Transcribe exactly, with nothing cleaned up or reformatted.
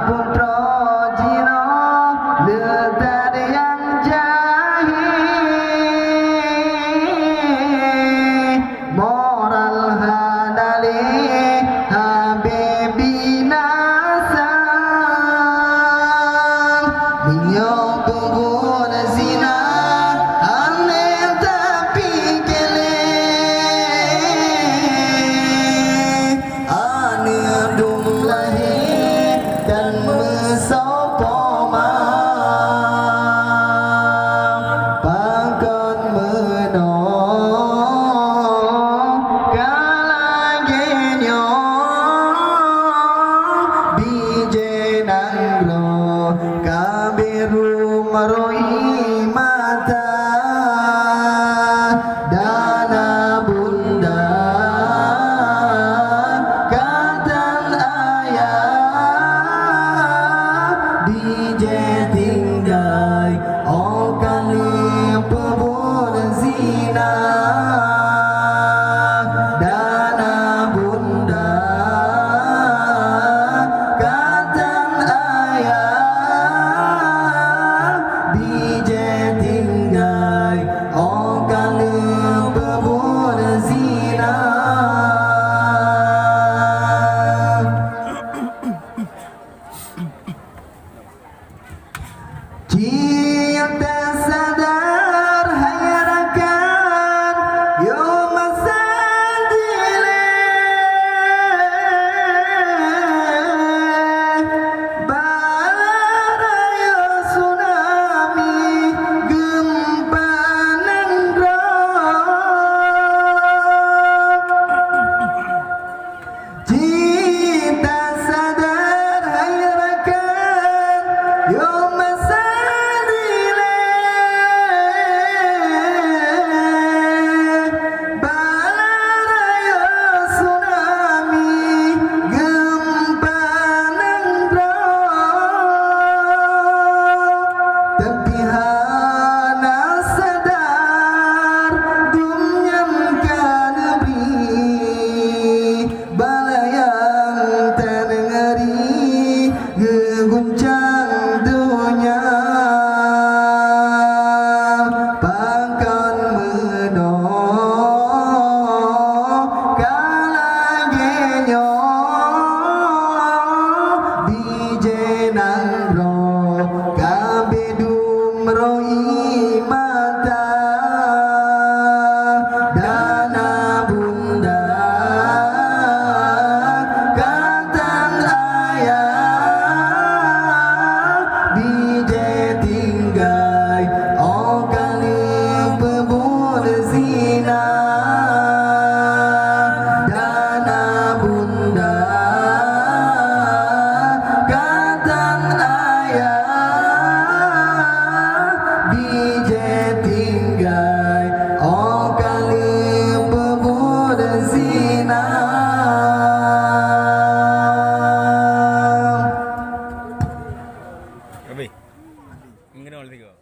Droe jinoe le that nyang jahé, moral hana lé, habéh binasa. Meunyoe peubuet zina, aneuk tapike lé. Aneuk dum lahé dan meusoe po ma, pakon meunoe ka lagée nyoe, bijéh nanggroe ka beureumeuroi mata. Dana bunda ka tan ayah, bijéh tinggai, oh ka lheueh peubuet zina. Dana bunda ka tan ayah, bijéh tinggai, oh ka lheueh peubuet zina. Cit tasadar hai rakan, yoh masa dilée. Bala rayeuk tsunami, geumpa nanggroe. Cit tasadar hai rakan, yoh masa dilée. Bala rayeuk tsunami, geumpa nanggroe, tapi hana sadar dum nyan ka neubri. Bala nyang tan ngeri geuguncang donya, pakon meunoe ka lagée nyoe, bijéh nanggroe ka beudum roi mata. Dana bunda ka tan ayah, bijéh tinggai, oh ka lheueh peubuet zina. Dana bunda ka tan ayah, bijéh tinggai, oh ka lheueh peubuet zina. Habis. Mengena lagi tiga.